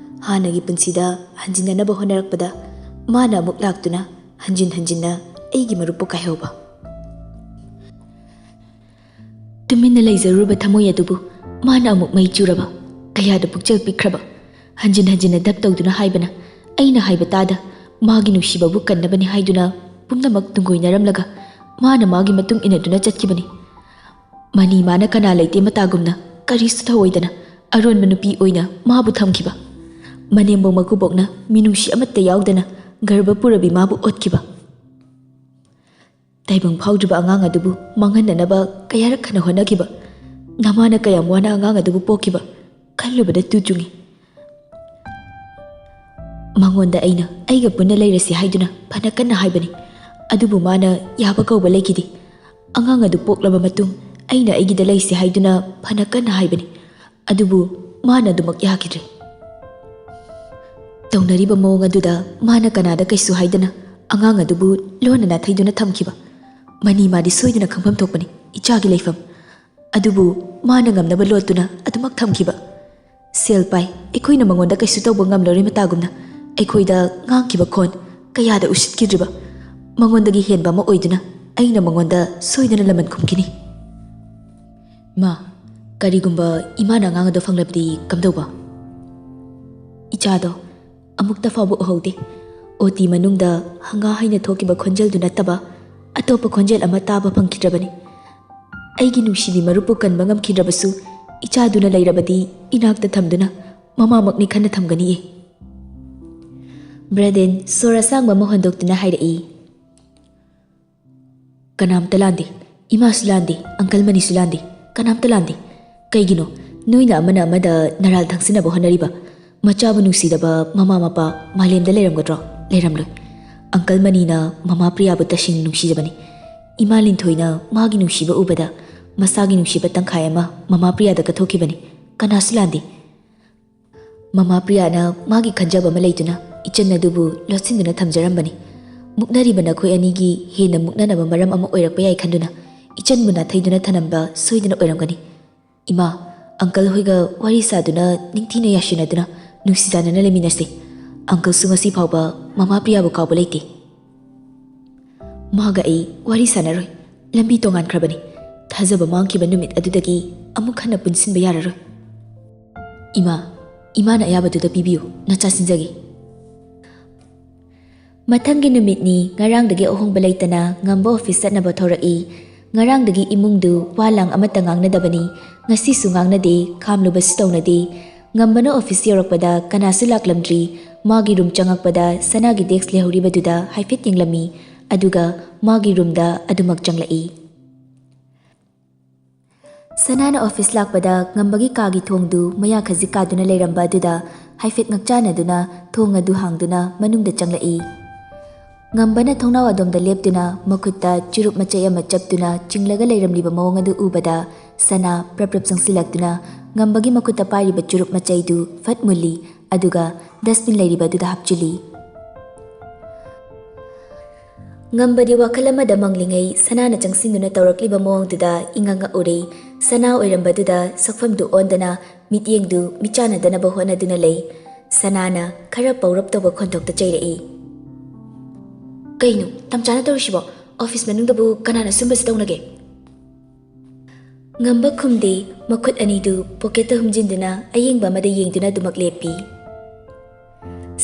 ꯍꯥꯟꯅꯒꯤ ꯄꯨꯟꯁꯤꯗ ꯍꯟꯖꯤꯟꯅꯅꯕ ꯍꯣꯠꯅꯔꯛꯄꯗ ꯃꯥꯅ ꯑꯃꯨꯛ ꯂꯥꯛꯇꯨꯅ ꯍꯟꯖꯤꯟ ꯍꯟꯖꯤꯟꯅ ꯑꯩꯒꯤ ꯃꯔꯨꯞꯄꯨ ꯀꯥꯏꯍꯧꯕ꯫ ꯇꯨꯃꯤꯟꯅ ꯂꯩꯖꯔꯨꯔꯕ ꯊꯃꯣꯏ ꯑꯗꯨꯕꯨ ꯃꯥꯅ ꯑꯃꯨꯛ ꯃꯩ ꯆꯨꯔꯕ, ꯀꯌꯥꯗ ꯄꯨꯛꯆꯦꯜ ꯄꯤꯛꯈ꯭ꯔꯕ꯫ ꯍꯟꯖꯤꯟ ꯍꯟꯖꯤꯟꯅ ꯙꯞ ꯇꯧꯗꯨꯅ ꯍꯥꯏꯕꯅ ꯑꯩꯅ ꯍꯥꯏꯕ ꯇꯥꯗ, ꯃꯥꯒꯤ ꯅꯨꯡꯁꯤꯕꯕꯨ ꯀꯟꯅꯕꯅꯤ ꯍꯥꯏꯗꯨꯅ ꯄꯨꯝꯅꯃꯛ ꯇꯨꯡꯒꯣꯏꯅꯔꯝꯂꯒ ꯃꯥꯅ ꯃꯥꯒꯤ ꯃꯇꯨꯡ ꯏꯟꯅꯗꯨꯅ ꯆꯠꯈꯤꯕꯅꯤ꯫ ꯃꯅꯤ ꯃꯥꯅ ꯀꯅꯥ ꯂꯩꯇꯦ ꯃꯇꯥꯒꯨꯝꯅ ꯀꯔꯤꯁꯨ ꯊꯧꯑꯣꯏꯗꯅ ꯑꯔꯣꯟꯕ ꯅꯨꯄꯤ ꯑꯣꯏꯅ ꯃꯥꯕꯨ ꯊꯝꯈꯤꯕ꯫ ꯃꯅꯦꯝꯕꯣꯛ ꯃꯀꯨꯕꯣꯛꯅ ꯃꯤꯅꯨꯡꯁꯤ ꯑꯃꯠꯇ ꯌꯥꯎꯗꯅ ꯒꯔꯚ ꯄꯨꯔꯕꯤ ꯃꯥꯕꯨ ꯑꯣꯠꯈꯤꯕ꯫ ꯇꯥꯏꯕꯪ ꯐꯥꯎꯗ꯭ꯔꯤꯕ ꯑꯉꯥꯡ ꯑꯗꯨꯕꯨ ꯃꯥꯡꯍꯟꯅꯅꯕ ꯀꯌꯥꯔꯛ ꯍꯟꯅ ꯍꯣꯠꯅꯈꯤꯕ꯫ ꯅꯃꯥꯅ ꯀꯌꯥꯝ ꯋꯥꯅ ꯑꯉꯥꯡ ꯑꯗꯨꯕꯨ ꯄꯣꯛꯈꯤꯕ ꯈꯜꯂꯨꯕꯗ ꯇꯨ ꯆꯨꯡꯏ꯫ ꯃꯉꯣꯟꯗ ꯑꯩꯅ ꯑꯩꯒ ꯄꯨꯟꯅ ꯂꯩꯔꯁꯤ ꯍꯥꯏꯗꯨꯅ ꯐꯅ ꯀꯟꯅ ꯍꯥꯏꯕꯅꯤ꯫ ꯑꯗꯨꯕꯨ ꯃꯥꯅ ꯌꯥꯕ ꯀꯧꯕ ꯂꯩꯈꯤꯗꯦ꯫ ꯑꯉꯥꯡ ꯑꯗꯨ ꯄꯣꯛꯂꯕ ꯃꯇꯨꯡ ꯑꯩꯅ ꯑꯩꯒꯤꯗ ꯂꯩꯁꯤ ꯍꯥꯏꯗꯨꯅ ꯐꯅ ꯀꯟꯅ ꯍꯥꯏꯕꯅꯤ꯫ ꯑꯗꯨꯕꯨ ꯃꯥꯅ ꯑꯗꯨꯃꯛ ꯌꯥꯈꯤꯗ꯭ꯔꯦ꯫ ꯇꯧꯅꯔꯤꯕ ꯃꯑꯣꯡ ꯑꯗꯨꯗ ꯃꯥꯅ ꯀꯅꯥꯗ ꯀꯩꯁꯨ ꯍꯥꯏꯗꯅ ꯑꯉꯥꯡ ꯑꯗꯨꯕꯨ ꯂꯣꯟꯅ ꯅꯥꯊꯩꯗꯨꯅ ꯊꯝꯈꯤꯕ꯫ ꯃꯅꯤ ꯃꯥꯗꯤ ꯁꯣꯏꯗꯅ ꯈꯪꯐꯝ ꯊꯣꯛꯄꯅꯤ ꯏꯆꯥꯒꯤ ꯂꯩꯐꯝ꯫ ꯑꯗꯨꯕꯨ ꯃꯥꯅ ꯉꯝꯅꯕ ꯂꯣꯠꯇꯨꯅ ꯑꯗꯨꯃꯛ ꯊꯝꯈꯤꯕ꯫ ꯁꯦꯜ ꯄꯥꯏ, ꯑꯩꯈꯣꯏꯅ ꯃꯉꯣꯟꯗ ꯀꯩꯁꯨ ꯇꯧꯕ ꯉꯝꯂꯔꯣꯏ ꯃꯇꯥꯒꯨꯝꯅ ꯑꯩꯈꯣꯏꯗ ꯉꯥꯡꯈꯤꯕ ꯈꯣꯟ ꯀꯌꯥꯗ ꯎꯁꯤꯠꯈꯤꯗ꯭ꯔꯤꯕ꯫ ꯃꯉꯣꯟꯗꯒꯤ ꯍꯦꯟꯕ ꯑꯃ ꯑꯣꯏꯗꯨꯅ ꯑꯩꯅ ꯃꯉꯣꯟꯗ ꯁꯣꯏꯗꯅ ꯂꯃꯟ ꯈꯨꯝꯈꯤꯅꯤ꯫ ꯃꯥ, ꯀꯔꯤꯒꯨꯝꯕ ꯏꯃꯥꯅ ꯑꯉꯥꯡ ꯑꯗꯣ ꯐꯪꯂꯕꯗꯤ ꯀꯝꯗꯧꯕ? ꯏꯆꯥꯗꯣ ꯑꯃꯨꯛꯇ ꯐꯥꯎꯕ ꯎꯍꯧꯗꯦ꯫ ꯑꯣꯇꯤ ꯃꯅꯨꯡꯗ ꯍꯪꯒꯥ ꯍꯩꯅ ꯊꯣꯛꯈꯤꯕ ꯈꯣꯟꯖꯦꯜꯗꯨ ꯅꯠꯇꯕ ꯑꯇꯣꯞꯄ ꯈꯣꯟꯖꯦꯜ ꯑꯃ ꯇꯥꯕ ꯐꯪꯈꯤꯗ꯭ꯔꯕꯅꯤ꯫ ꯑꯩꯒꯤ ꯅꯨꯡꯁꯤꯕꯤ ꯃꯔꯨꯞꯄꯨ ꯀꯟꯕ ꯉꯝꯈꯤꯗ꯭ꯔꯕꯁꯨ ꯏꯆꯥꯗꯨꯅ ꯂꯩꯔꯕꯗꯤ ꯏꯅꯥꯛꯇ ꯊꯝꯗꯨꯅ ꯃꯃꯥꯃꯛꯅꯤ ꯈꯟꯅ ꯊꯝꯒꯅꯤꯌꯦ꯫ ꯕ꯭ꯔꯦꯗꯦꯟ ꯁꯣꯔ ꯑꯁꯥꯡꯕ ꯑꯃ ꯍꯣꯟꯗꯣꯛꯇꯨꯅ ꯍꯥꯏꯔꯛꯏ, "ꯀꯅꯥꯝꯇ ꯂꯥꯟꯗꯦ꯫ ꯏꯃꯥꯁꯨ ꯂꯥꯟꯗꯦ, ꯑꯪꯀꯜ ꯃꯅꯤꯁꯨ ꯂꯥꯟꯗꯦ꯫ ꯀꯅꯥꯝꯇ ꯂꯥꯟꯗꯦ꯫ ꯀꯩꯒꯤꯅꯣ ꯅꯣꯏꯅ ꯑꯃꯅ ꯑꯃꯗ ꯅꯔꯥꯜ ꯊꯪꯁꯤꯟꯅꯕ ꯍꯣꯠꯅꯔꯤꯕ? ꯃꯆꯥꯕꯨ ꯅꯨꯡꯁꯤꯗꯕ ꯃꯃꯥ ꯃꯄꯥ ꯃꯥꯂꯦꯝꯗ ꯂꯩꯔꯝꯒꯗ꯭ꯔꯣ? ꯂꯩꯔꯝꯂꯣꯏ꯫ ꯑꯪꯀꯜ ꯃꯅꯤꯅ ꯃꯃꯥ ꯄ꯭ꯔꯤꯌꯥꯕꯨ ꯇꯁꯦꯡꯅ ꯅꯨꯡꯁꯤꯖꯕꯅꯤ꯫ ꯏꯃꯥ ꯂꯤꯟꯊꯣꯏꯅ ꯃꯥꯒꯤ ꯅꯨꯡꯁꯤꯕ ꯎꯕꯗ ꯃꯁꯥꯒꯤ ꯅꯨꯡꯁꯤꯕ ꯇꯪꯈꯥꯏ ꯑꯃ ꯃꯃꯥ ꯄ꯭ꯔꯤꯌꯥꯗ ꯀꯠꯊꯣꯛꯈꯤꯕꯅꯤ꯫ ꯀꯅꯥꯁꯨ ꯂꯥꯟꯗꯦ꯫ ꯃꯃꯥ ꯄ꯭ꯔꯤꯌꯥꯅ ꯃꯥꯒꯤ ꯈꯟꯖꯕ ꯑꯃ ꯂꯩꯗꯨꯅ ꯏꯆꯟ ꯑꯗꯨꯕꯨ ꯂꯣꯠꯁꯤꯟꯗꯨꯅ ꯊꯝꯖꯔꯝꯕꯅꯤ꯫ ꯃꯨꯛꯅꯔꯤꯕ ꯅꯈꯣꯏ ꯑꯅꯤꯒꯤ ꯍꯦꯟꯅ ꯃꯨꯛꯅꯅꯕ ꯃꯔꯝ ꯑꯃ ꯑꯣꯏꯔꯛꯄ ꯌꯥꯏ ꯈꯟꯗꯨꯅ ꯏꯆꯟꯕꯨ ꯅꯥꯊꯩꯗꯨꯅ ꯊꯅꯝꯕ ꯁꯣꯏꯗꯅ ꯑꯣꯏꯔꯝꯒꯅꯤ꯫ ꯏꯃꯥ, ꯑꯪꯀꯜ ꯍꯣꯏꯒ ꯋꯥꯔꯤ ꯁꯥꯗꯨꯅ ꯅꯤꯡꯊꯤꯅ ꯌꯥꯁꯤꯟꯅꯗꯨꯅ ꯅꯨꯡꯁꯤ ꯆꯥꯟꯅꯅ ꯂꯩꯃꯤꯟꯅꯁꯤ꯫ ꯑꯪꯀꯜꯁꯨ ꯉꯁꯤ ꯐꯥꯎꯕ ꯃꯃꯥ ꯄ꯭ꯔꯤꯌꯥꯕꯨ ꯀꯥꯎꯕ ꯂꯩꯇꯦ꯫ ꯃꯥꯒ ꯑꯩ ꯋꯥꯔꯤ ꯁꯥꯟꯅꯔꯣꯏ꯫ ꯂꯝꯕꯤ ꯇꯣꯉꯥꯟꯈ꯭ꯔꯕꯅꯤ꯫ ꯊꯥꯖꯕ ꯃꯥꯡꯈꯤꯕ ꯅꯨꯃꯤꯠ ꯑꯗꯨꯗꯒꯤ ꯑꯃꯨꯛ ꯍꯟꯅ ꯄꯨꯟꯁꯤꯟꯕ ꯌꯥꯔꯔꯣꯏ꯫ ꯏꯃꯥ, ꯏꯃꯥꯅ ꯑꯌꯥꯕꯗꯨꯗ ꯄꯤꯕꯤꯌꯨ, ꯅꯆꯥ ꯁꯤꯟꯖꯒꯦ꯫ ꯃꯊꯪꯒꯤ ꯅꯨꯃꯤꯠꯅꯤ꯫ ꯉꯔꯥꯡꯗꯒꯤ ꯑꯍꯣꯡꯕ ꯂꯩꯇꯅ ꯉꯝꯕ ꯑꯣꯐꯤꯁ ꯆꯠꯅꯕ ꯊꯧꯔꯛꯏ꯫ ꯉꯔꯥꯡꯗꯒꯤ ꯏꯃꯨꯡꯗꯨ ꯋꯥ ꯂꯥꯡ ꯑꯃꯠꯇ ꯉꯥꯡꯅꯗꯕꯅꯤ꯫ ꯉꯁꯤꯁꯨ ꯉꯥꯡꯅꯗꯦ, ꯈꯥꯝꯂꯨꯕꯁꯨ ꯇꯧꯅꯗꯦ꯫ ꯉꯝꯕꯅ ꯑꯣꯐꯤꯁ ꯌꯧꯔꯛꯄꯗ ꯀꯅꯥꯁꯨ ꯂꯥꯛꯂꯝꯗ꯭ꯔꯤ꯫ ꯃꯥꯒꯤ ꯔꯨꯝ ꯆꯪꯉꯛꯄꯗ ꯁꯅꯥꯒꯤ ꯗꯦꯁꯛ ꯂꯩꯍꯧꯔꯤꯕꯗꯨꯗ ꯍꯥꯏꯐꯦꯠ ꯌꯦꯡꯂꯝꯃꯤ, ꯑꯗꯨꯒ ꯃꯥꯒꯤ ꯔꯨꯝꯗ ꯑꯗꯨꯃꯛ ꯆꯪꯂꯛꯏ꯫ ꯁꯅꯥꯅ ꯑꯣꯐꯤꯁ ꯂꯥꯛꯄꯗ ꯉꯝꯕꯒꯤ ꯀꯥꯒꯤ ꯊꯣꯡꯗꯨ ꯃꯌꯥ ꯈꯖꯤꯛ ꯀꯥꯗꯨꯅ ꯂꯩꯔꯝꯕ ꯑꯗꯨꯗ ꯍꯥꯏꯐꯦꯠ ꯉꯛꯆꯥꯟꯅꯗꯨꯅ ꯊꯣꯡ ꯑꯗꯨ ꯍꯥꯡꯗꯨꯅ ꯃꯅꯨꯡꯗ ꯆꯪꯂꯛꯏ꯫ ꯉꯝꯕꯅ ꯊꯣꯡꯅꯥꯎ ꯑꯗꯣꯝꯗ ꯂꯦꯞꯇꯨꯅ ꯃꯈꯨꯠꯇ ꯆꯨꯔꯨꯞ ꯃꯆꯩ ꯑꯃ ꯆꯞꯇꯨꯅ ꯆꯤꯡꯂꯒ ꯂꯩꯔꯝꯂꯤꯕ ꯃꯑꯣꯡ ꯑꯗꯨ ꯎꯕꯗ ꯁꯅꯥ ꯄ꯭ꯔꯞ ꯄ꯭ꯔꯞ ꯆꯪꯁꯤꯜꯂꯛꯇꯨꯅ ꯉꯝꯕꯒꯤ ꯃꯈꯨꯠꯇ ꯄꯥꯏꯔꯤꯕ ꯆꯨꯔꯨꯞ ꯃꯆꯩꯗꯨ ꯐꯠ ꯃꯨꯜꯂꯤ, ꯑꯗꯨꯒ ꯗꯁꯕꯤꯟ ꯂꯩꯔꯤꯕ ꯑꯗꯨꯗ ꯍꯥꯞꯆꯤꯜꯂꯤ꯫ ꯉꯝꯕꯗꯤ ꯋꯥꯈꯜ ꯑꯃꯗ ꯃꯪꯂꯤꯉꯩ ꯁꯅꯥꯅ ꯆꯪꯁꯤꯟꯗꯨꯅ ꯇꯧꯔꯛꯂꯤꯕ ꯃꯑꯣꯡꯗꯨꯗ ꯏꯉꯛ ꯉꯛꯎꯔꯦ꯫ ꯁꯅꯥ ꯑꯣꯏꯔꯝꯕꯗꯨꯗ ꯁꯛꯐꯝꯗꯨ ꯑꯣꯟꯗꯅ ꯃꯤꯠꯌꯦꯡꯗꯨ ꯃꯤꯆꯥꯟꯅꯗꯅꯕ ꯍꯣꯠꯅꯗꯨꯅ ꯂꯩ꯫ ꯁꯅꯥꯅ ꯈꯔ ꯄꯧꯔꯞ ꯇꯧꯕ ꯈꯣꯟꯊꯣꯛꯇ ꯆꯩꯔꯛꯏ꯫ "ꯀꯩꯅꯣ ꯇꯝꯆꯥꯅ ꯇꯧꯔꯤꯁꯤꯕꯣ? ꯑꯣꯐꯤꯁ ꯃꯅꯨꯡꯗꯕꯨ ꯀꯅꯥꯅ ꯁꯨꯝꯕꯁꯤ ꯇꯧꯅꯒꯦ?" ꯉꯝꯕ ꯈꯨꯝꯗꯦ꯫ ꯃꯈꯨꯠ ꯑꯅꯤꯗꯨ ꯄꯣꯀꯦꯠꯇ ꯍꯨꯝꯖꯤꯟꯗꯨꯅ ꯑꯌꯦꯡꯕ ꯑꯃꯗ ꯌꯦꯡꯗꯨꯅ ꯑꯗꯨꯃꯛ ꯂꯦꯞꯄꯤ꯫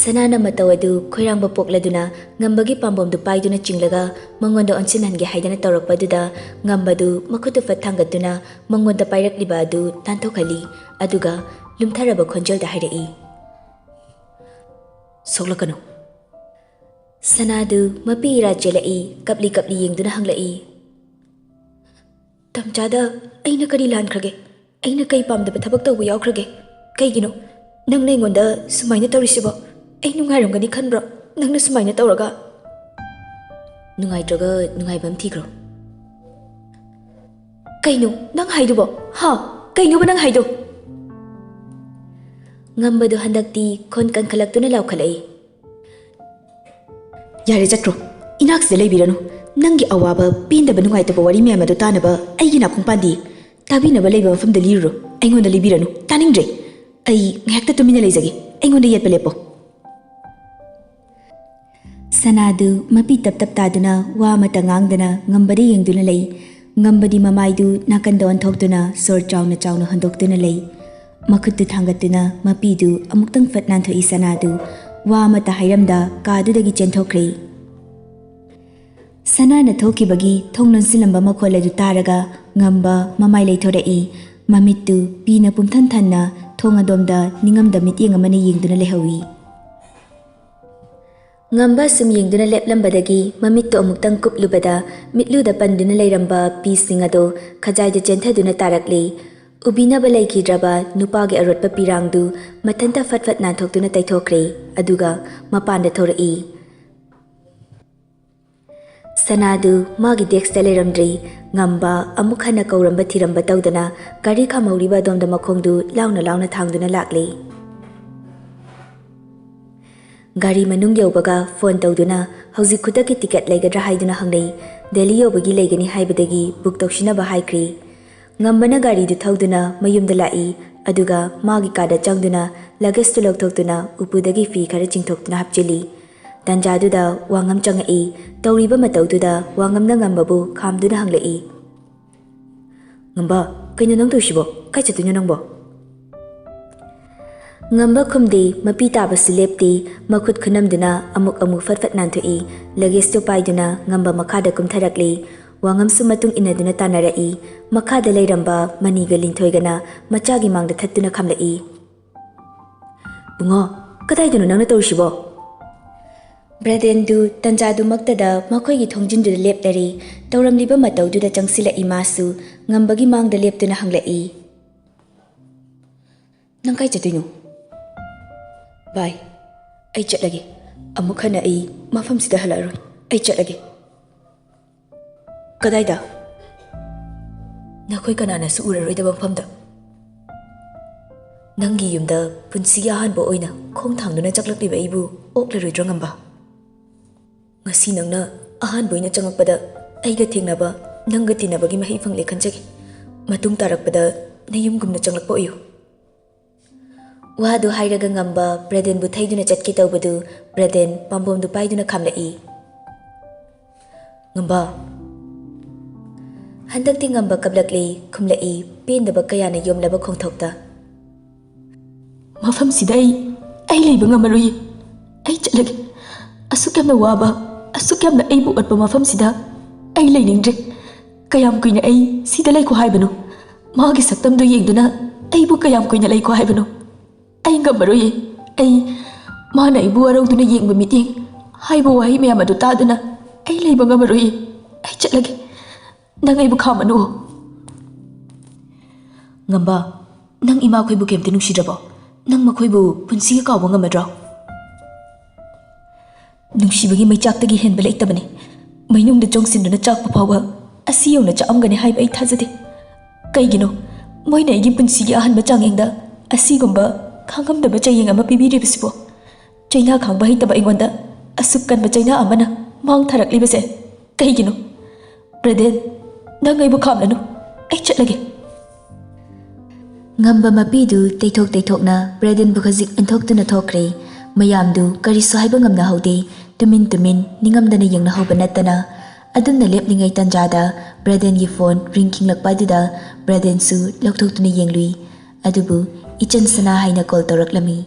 ꯁꯅꯥꯅ ꯃꯇꯧ ꯑꯗꯨ ꯈꯣꯏꯔꯥꯡꯕ ꯄꯣꯛꯂꯗꯨꯅ ꯉꯝꯕꯒꯤ ꯄꯥꯝꯕꯣꯝꯗꯨ ꯄꯥꯏꯗꯨꯅ ꯆꯤꯡꯂꯒ ꯃꯉꯣꯟꯗ ꯑꯣꯟꯁꯤꯟꯍꯟꯒꯦ ꯍꯥꯏꯗꯅ ꯇꯧꯔꯛꯄꯗꯨꯗ ꯉꯝꯕꯗꯨ ꯃꯈꯨꯠꯇꯨ ꯐꯠ ꯊꯥꯡꯒꯠꯇꯨꯅ ꯃꯉꯣꯟꯗ ꯄꯥꯏꯔꯛꯂꯤꯕ ꯑꯗꯨ ꯅꯥꯟꯊꯣꯛꯍꯜꯂꯤ, ꯑꯗꯨꯒ ꯂꯨꯝꯊꯔꯕ ꯈꯣꯟꯖꯦꯜꯗ ꯍꯥꯏꯔꯛꯏ, "ꯁꯣꯛꯂꯛꯀꯅꯨ꯫" ꯁꯅꯥꯗꯨ ꯃꯄꯤ ꯏꯔꯥ ꯆꯦꯜꯂꯛꯏ, ꯀꯞꯂꯤ ꯀꯞꯂꯤ ꯌꯦꯡꯗꯨꯅ ꯍꯪꯂꯛꯏ, "ꯇꯝꯆꯥꯗ ꯑꯩꯅ ꯀꯔꯤ ꯂꯥꯟꯈ꯭ꯔꯒꯦ? ꯑꯩꯅ ꯀꯩ ꯄꯥꯝꯗꯕ ꯊꯕꯛ ꯇꯧꯕ ꯌꯥꯎꯈ꯭ꯔꯒꯦ? ꯀꯩꯒꯤꯅꯣ ꯅꯪꯅ ꯑꯩꯉꯣꯟꯗ ꯁꯨꯃꯥꯏꯅ ꯇꯧꯔꯤꯁꯤꯕꯣ? ꯑꯩ ꯅꯨꯡꯉꯥꯏꯔꯝꯒꯅꯤ ꯈꯟꯕ꯭ꯔꯣ ꯅꯪꯅ ꯁꯨꯃꯥꯏꯅ ꯇꯧꯔꯒ?" "ꯅꯨꯡꯉꯥꯏꯇ꯭ꯔꯒ ꯅꯨꯡꯉꯥꯏꯕ ꯑꯃ ꯊꯤꯈ꯭ꯔꯣ꯫" "ꯀꯩꯅꯣ ꯅꯪ ꯍꯥꯏꯗꯨꯕꯣ? ꯍꯥ? ꯀꯩꯅꯣꯕ ꯅꯪ ꯍꯥꯏꯗꯣ?" ꯉꯝꯕꯗꯨ ꯍꯟꯗꯛꯇꯤ ꯈꯣꯟ ꯀꯟꯈꯠꯂꯛꯇꯨꯅ ꯂꯥꯎꯈꯠꯂꯛꯏ, "ꯌꯥꯔꯦ, ꯆꯠꯈ꯭ꯔꯣ꯫ ꯏꯅꯥꯛꯁꯤꯗ ꯂꯩꯕꯤꯔꯅꯨ꯫ ꯅꯪꯒꯤ ꯑꯋꯥꯕ, ꯄꯦꯟꯗꯕ, ꯅꯨꯡꯉꯥꯏꯇꯕ ꯋꯥꯔꯤ ꯃꯌꯥꯝ ꯑꯗꯨ ꯇꯥꯅꯕ ꯑꯩꯒꯤ ꯅꯥꯀꯣꯡ ꯄꯥꯟꯗꯤ꯫ ꯇꯥꯕꯤꯅꯕ ꯂꯩꯕ ꯃꯐꯝꯗ ꯂꯤꯔꯨꯔꯣ꯫ ꯑꯩꯉꯣꯟꯗ ꯂꯤꯕꯤꯔꯅꯨ꯫ ꯇꯥꯅꯤꯡꯗ꯭ꯔꯦ꯫ ꯑꯩ ꯉꯥꯏꯍꯥꯛꯇ ꯇꯨꯃꯤꯟꯅ ꯂꯩꯖꯒꯦ꯫ ꯑꯩꯉꯣꯟꯗ ꯌꯦꯠꯄ ꯂꯦꯞꯄꯣ꯫" ꯁꯅꯥꯗꯨ ꯃꯄꯤ ꯇꯞ ꯇꯞ ꯇꯥꯗꯨꯅ ꯋꯥ ꯑꯃꯠꯇ ꯉꯥꯡꯗꯅ ꯉꯝꯕꯗ ꯌꯦꯡꯗꯨꯅ ꯂꯩ꯫ ꯉꯝꯕꯗꯤ ꯃꯃꯥꯏꯗꯨ ꯅꯥꯀꯟꯗ ꯑꯣꯟꯊꯣꯛꯇꯨꯅ ꯁꯣꯔ ꯆꯥꯎꯅ ꯆꯥꯎꯅ ꯍꯣꯟꯗꯣꯛꯇꯨꯅ ꯂꯩ꯫ ꯃꯈꯨꯠꯇꯨ ꯊꯥꯡꯒꯠꯇꯨꯅ ꯃꯄꯤꯗꯨ ꯑꯃꯨꯛꯇꯪ ꯐꯠ ꯅꯥꯟꯊꯣꯛꯏ꯫ ꯁꯅꯥꯗꯨ ꯋꯥ ꯑꯃꯠꯇ ꯍꯥꯏꯔꯝꯗ ꯀꯥꯗꯨꯗꯒꯤ ꯆꯦꯟꯊꯣꯛꯈ꯭ꯔꯦ꯫ ꯁꯅꯥꯅ ꯊꯣꯛꯈꯤꯕꯒꯤ ꯊꯣꯡ ꯂꯣꯟꯁꯤꯜꯂꯝꯕ ꯃꯈꯣꯜ ꯑꯗꯨ ꯇꯥꯔꯒ ꯉꯝꯕ ꯃꯃꯥꯏ ꯂꯩꯊꯣꯔꯛꯏ꯫ ꯃꯃꯤꯠꯇꯨ ꯄꯤꯅ ꯄꯨꯝꯊꯟ ꯊꯟꯅ ꯊꯣꯡ ꯑꯗꯣꯝꯗ ꯅꯤꯡꯉꯝꯗ ꯃꯤꯠꯌꯦꯡ ꯑꯃꯅ ꯌꯦꯡꯗꯨꯅ ꯂꯩꯍꯧꯏ꯫ ꯉꯝꯕ ꯁꯨꯝ ꯌꯦꯡꯗꯨꯅ ꯂꯦꯞꯂꯝꯕꯗꯒꯤ ꯃꯃꯤꯠꯇꯨ ꯑꯃꯨꯛꯇꯪ ꯀꯨꯞꯂꯨꯕꯗ ꯃꯤꯠꯂꯨꯗ ꯄꯟꯗꯨꯅ ꯂꯩꯔꯝꯕ ꯄꯤꯁꯤꯡ ꯑꯗꯨ ꯈꯖꯥꯏꯗ ꯆꯦꯟꯊꯗꯨꯅ ꯇꯥꯔꯛꯂꯤ꯫ ꯎꯕꯤꯅꯕ ꯂꯩꯈꯤꯗ꯭ꯔꯕ ꯅꯨꯄꯥꯒꯤ ꯑꯔꯣꯠꯄ ꯄꯤꯔꯥꯡꯗꯨ ꯃꯊꯟꯇ ꯐꯠ ꯐꯠ ꯅꯥꯟꯊꯣꯛꯇꯨꯅ ꯇꯩꯊꯣꯛꯈ꯭ꯔꯦ꯫ ꯑꯗꯨꯒ ꯃꯄꯥꯟꯗ ꯊꯣꯔꯛꯏ꯫ ꯁꯅꯥꯗꯨ ꯃꯥꯒꯤ ꯗꯦꯛꯁꯇ ꯂꯩꯔꯝꯗ꯭ꯔꯤ꯫ ꯉꯝꯕ ꯑꯃꯨꯛ ꯍꯟꯅ ꯀꯧꯔꯝꯕ ꯊꯤꯔꯝꯕ ꯇꯧꯗꯅ ꯒꯥꯔꯤ ꯈꯥꯝꯍꯧꯔꯤꯕ ꯑꯗꯣꯝꯗ ꯃꯈꯣꯡꯗꯨ ꯂꯥꯎꯅ ꯂꯥꯎꯅ ꯊꯥꯡꯗꯨꯅ ꯂꯥꯛꯂꯤ꯫ ꯒꯥꯔꯤ ꯃꯅꯨꯡ ꯌꯧꯕꯒ ꯐꯣꯟ ꯇꯧꯗꯨꯅ ꯍꯧꯖꯤꯛ ꯈꯨꯗꯛꯀꯤ ꯇꯤꯀꯦꯠ ꯂꯩꯒꯗ꯭ꯔꯥ ꯍꯥꯏꯗꯨꯅ ꯍꯪꯂꯛꯏ꯫ ꯗꯦꯜꯂꯤ ꯌꯧꯕꯒꯤ ꯂꯩꯒꯅꯤ ꯍꯥꯏꯕꯗꯒꯤ ꯕꯨꯛ ꯇꯧꯁꯤꯟꯅꯕ ꯍꯥꯏꯈ꯭ꯔꯤ꯫ ꯉꯝꯕꯅ ꯒꯥꯔꯤꯗꯨ ꯊꯧꯗꯨꯅ ꯃꯌꯨꯝꯗ ꯂꯥꯛꯏ꯫ ꯑꯗꯨꯒ ꯃꯥꯒꯤ ꯀꯥꯗ ꯆꯪꯗꯨꯅ ꯂꯒꯦꯖꯇꯨ ꯂꯧꯊꯣꯛꯇꯨꯅ ꯎꯄꯨꯗꯒꯤ ꯐꯤ ꯈꯔ ꯆꯤꯡꯊꯣꯛꯇꯨꯅ ꯍꯥꯞꯆꯤꯜꯂꯤ꯫ ꯇꯟꯖꯥꯗꯨꯗ ꯋꯥꯉꯝ ꯆꯪꯉꯛꯏ꯫ ꯇꯧꯔꯤꯕ ꯃꯇꯧꯗꯨꯗ ꯋꯥꯉꯝꯅ ꯉꯝꯕꯕꯨ ꯈꯥꯝꯗꯨꯅ ꯍꯪꯂꯛꯏ, "ꯉꯝꯕ, ꯀꯩꯅꯣ ꯅꯪ ꯇꯧꯔꯤꯁꯤꯕꯣ? ꯀꯥꯏ ꯆꯠꯇꯣꯏꯅꯣ ꯅꯪꯕꯣ?" ꯉꯝꯕ ꯈꯨꯝꯗꯦ, ꯃꯄꯤ ꯇꯥꯕꯁꯨ ꯂꯦꯞꯇꯦ, ꯃꯈꯨꯠ ꯈꯨꯅꯝꯗꯨꯅ ꯑꯃꯨꯛ ꯑꯃꯨꯛ ꯐꯠ ꯐꯠ ꯅꯥꯟꯊꯣꯛꯏ꯫ ꯂꯒꯦꯖꯇꯨ ꯄꯥꯏꯗꯨꯅ ꯉꯝꯕ ꯃꯈꯥꯗ ꯀꯨꯝꯊꯔꯛꯂꯤ꯫ ꯋꯥꯉꯝꯁꯨ ꯃꯇꯨꯡ ꯏꯟꯅꯗꯨꯅ ꯇꯥꯟꯅꯔꯛꯏ꯫ ꯃꯈꯥꯗ ꯂꯩꯔꯝꯕ ꯃꯅꯤꯒ ꯂꯤꯟꯊꯣꯏꯒꯅ ꯃꯆꯥꯒꯤ ꯃꯥꯡꯗ ꯊꯠꯇꯨꯅ ꯈꯥꯝꯂꯛꯏ꯫ "ꯕꯨꯡꯉꯣ, ꯀꯗꯥꯏꯗꯅꯣ ꯅꯪꯅ ꯇꯧꯔꯤꯁꯤꯕꯣ?" ꯕ꯭ꯔꯗꯦꯟꯗꯨ ꯇꯟꯖꯥꯗꯨꯃꯛꯇꯗ ꯃꯈꯣꯏꯒꯤ ꯊꯣꯡꯖꯤꯟꯗꯨꯗ ꯂꯦꯞꯂꯔꯤ꯫ ꯇꯧꯔꯝꯂꯤꯕ ꯃꯇꯧꯗꯨꯗ ꯆꯪꯁꯤꯜꯂꯛꯏ꯫ ꯃꯥꯁꯨ ꯉꯝꯕꯒꯤ ꯃꯥꯡꯗ ꯂꯦꯞꯇꯨꯅ ꯍꯪꯂꯛꯏ, "ꯅꯪ ꯀꯥꯏ ꯆꯠꯇꯣꯏꯅꯣ?" "ꯚꯥꯏ, ꯑꯩ ꯆꯠꯂꯒꯦ꯫ ꯑꯃꯨꯛ ꯍꯟꯅ ꯑꯩ ꯃꯐꯝꯁꯤꯗ ꯍꯜꯂꯛꯑꯔꯣꯏ꯫ ꯑꯩ ꯆꯠꯂꯒꯦ꯫" "ꯀꯗꯥꯏꯗ?" "ꯅꯈꯣꯏ ꯀꯅꯥꯅꯁꯨ ꯎꯔꯔꯣꯏꯗꯕ ꯃꯐꯝꯗ꯫ ꯅꯪꯒꯤ ꯌꯨꯝꯗ ꯄꯨꯟꯁꯤꯒꯤ ꯑꯍꯥꯟꯕ ꯑꯣꯏꯅ ꯈꯣꯡ ꯊꯥꯡꯗꯨꯅ ꯆꯪꯂꯛꯂꯤꯕ ꯑꯩꯕꯨ ꯑꯣꯛꯂꯔꯣꯏꯗ꯭ꯔꯣ, ꯉꯝꯕ? ꯉꯁꯤ ꯅꯪꯅ ꯑꯍꯥꯟꯕ ꯑꯣꯏꯅ ꯆꯪꯂꯛꯄꯗ ꯑꯩꯒ ꯊꯦꯡꯅꯕ, ꯅꯪꯒ ꯇꯤꯟꯅꯕꯒꯤ ꯃꯍꯩ ꯐꯪꯂꯦ ꯈꯟꯖꯒꯦ꯫ ꯃꯇꯨꯡ ꯇꯥꯔꯛꯄꯗ ꯅꯌꯨꯝꯒꯨꯝꯅ ꯆꯪꯂꯛꯄ ꯑꯣꯏꯌꯨ꯫" ꯋꯥꯗꯨ ꯍꯥꯏꯔꯒ ꯉꯝꯕ ꯕ꯭ꯔꯗꯦꯟꯕꯨ ꯊꯩꯗꯨꯅ ꯆꯠꯀꯦ ꯇꯧꯕꯗꯨ ꯕ꯭ꯔꯗꯦꯟ ꯄꯥꯝꯕꯣꯝꯗꯨ ꯄꯥꯏꯗꯨꯅ ꯈꯥꯝꯂꯛꯏ꯫ "ꯉꯝꯕ, ꯍꯟꯗꯛꯇꯤ ꯉꯝꯕ ꯀꯞꯂꯛꯂꯤ, ꯈꯨꯝꯂꯛꯏ ꯄꯦꯟꯗꯕ ꯀꯌꯥꯅ ꯌꯣꯝꯂꯕ ꯈꯣꯡꯊꯣꯛꯇ꯫ "ꯃꯐꯝꯁꯤꯗ ꯑꯩ, ꯑꯩ ꯂꯩꯕ ꯉꯝꯃꯔꯣꯏꯌꯦ꯫ ꯑꯩ ꯆꯠꯂꯒꯦ꯫ ꯑꯁꯨꯛ ꯌꯥꯝꯅ ꯋꯥꯕ, ꯑꯁꯨꯛ ꯌꯥꯝꯅ ꯑꯩꯕꯨ ꯑꯣꯠꯄ ꯃꯐꯝꯁꯤꯗ ꯑꯩ ꯂꯩꯅꯤꯡꯗ꯭ꯔꯦ꯫ ꯀꯌꯥꯝ ꯀꯨꯏꯅ ꯑꯩ ꯁꯤꯗ ꯂꯩꯈꯣ ꯍꯥꯏꯕꯅꯣ? ꯃꯥꯒꯤ ꯁꯛꯇꯝꯗꯨ ꯌꯦꯡꯗꯨꯅ ꯑꯩꯕꯨ ꯀꯌꯥꯝ ꯀꯨꯏꯅ ꯂꯩꯈꯣ ꯍꯥꯏꯕꯅꯣ? ꯑꯩ ꯉꯝꯃꯔꯣꯏꯌꯦ꯫ ꯑꯩ, ꯃꯥꯅ ꯑꯩꯕꯨ ꯋꯥꯔꯧꯗꯨꯅ ꯌꯦꯡꯕ ꯃꯤꯠꯌꯦꯡ, ꯍꯥꯏꯕ ꯋꯥꯍꯩ ꯃꯌꯥꯝ ꯑꯗꯨ ꯇꯥꯗꯨꯅ ꯑꯩ ꯂꯩꯕ ꯉꯝꯃꯔꯣꯏꯌꯦ꯫ ꯑꯩ ꯆꯠꯂꯒꯦ꯫ ꯅꯪ ꯑꯩꯕꯨ ꯈꯥꯝꯃꯅꯨ꯫" "ꯉꯝꯕ, ꯅꯪ ꯏꯃꯥꯈꯣꯏꯕꯨ ꯀꯩꯝꯇ ꯅꯨꯡꯁꯤꯗ꯭ꯔꯕꯣ? ꯅꯪ ꯃꯈꯣꯏꯕꯨ ꯄꯨꯟꯁꯤꯒ ꯀꯥꯎꯕ ꯉꯝꯃꯗ꯭ꯔꯣ?" "ꯅꯨꯡꯁꯤꯕꯒꯤ ꯃꯩꯆꯥꯛꯇꯒꯤ ꯍꯦꯟꯕ ꯂꯩꯇꯕꯅꯤ꯫ ꯃꯩꯅꯨꯡꯗ ꯆꯣꯡꯁꯤꯟꯗꯨꯅ ꯆꯥꯛꯄ ꯐꯥꯎꯕ ꯑꯁꯤ ꯌꯧꯅ ꯆꯥꯛꯑꯝꯒꯅꯤ ꯍꯥꯏꯕ ꯑꯩ ꯊꯥꯖꯗꯦ꯫ ꯀꯩꯒꯤꯅꯣ ꯃꯣꯏꯅ ꯑꯩꯒꯤ ꯄꯨꯟꯁꯤꯒꯤ ꯑꯍꯥꯟꯕ ꯆꯥꯡꯌꯦꯡꯗ ꯑꯁꯤꯒꯨꯝꯕ ꯈꯥꯡꯉꯝꯗꯕ ꯆꯩꯌꯦꯡ ꯑꯃ ꯄꯤꯕꯤꯔꯤꯕꯁꯤꯕꯣ? ꯆꯩꯅꯥ ꯈꯥꯡꯕ ꯍꯩꯇꯕ ꯑꯩꯉꯣꯟꯗ ꯑꯁꯨꯛ ꯀꯟꯕ ꯆꯩꯅꯥ ꯑꯃꯅ ꯃꯥꯡ ꯊꯥꯔꯛꯂꯤꯕꯁꯦ ꯀꯩꯒꯤꯅꯣ? ꯕ꯭ꯔꯦꯗꯦꯟ, ꯅꯪ ꯑꯩꯕꯨ ꯈꯥꯝꯂꯅꯨ꯫ ꯑꯩ ꯆꯠꯂꯒꯦ꯫" ꯉꯝꯕ ꯃꯄꯤꯗꯨ ꯇꯩꯊꯣꯛ ꯇꯩꯊꯣꯛꯅ ꯕ꯭ꯔꯦꯗꯦꯟꯕꯨ ꯈꯖꯤꯛ ꯏꯟꯊꯣꯛꯇꯨꯅ ꯊꯣꯛꯈ꯭ꯔꯦ꯫ ꯃꯌꯥꯝꯗꯨ ꯀꯔꯤꯁꯨ ꯍꯥꯏꯕ ꯉꯝꯅꯍꯧꯗꯦ꯫ ꯇꯨꯃꯤꯟ ꯇꯨꯃꯤꯟ ꯅꯤꯡꯉꯝꯗꯅ ꯌꯦꯡꯅꯍꯧꯕ ꯅꯠꯇꯅ꯫ ꯑꯗꯨꯝꯅ ꯂꯦꯞꯂꯤꯉꯩ ꯇꯟꯖꯥꯗ ꯕ꯭ꯔꯦꯗꯦꯟꯒꯤ ꯐꯣꯟ ꯔꯤꯡ ꯈꯤꯡꯂꯛꯄ ꯑꯗꯨꯗ ꯕ꯭ꯔꯦꯗꯦꯟꯁꯨ ꯂꯧꯊꯣꯛꯇꯨꯅ ꯌꯦꯡꯂꯨꯏ꯫ ꯑꯗꯨꯕꯨ ꯏꯆꯟ ꯁꯅꯥ ꯍꯥꯏꯅ ꯀꯣꯜ ꯇꯧꯔꯛꯂꯝꯃꯤ꯫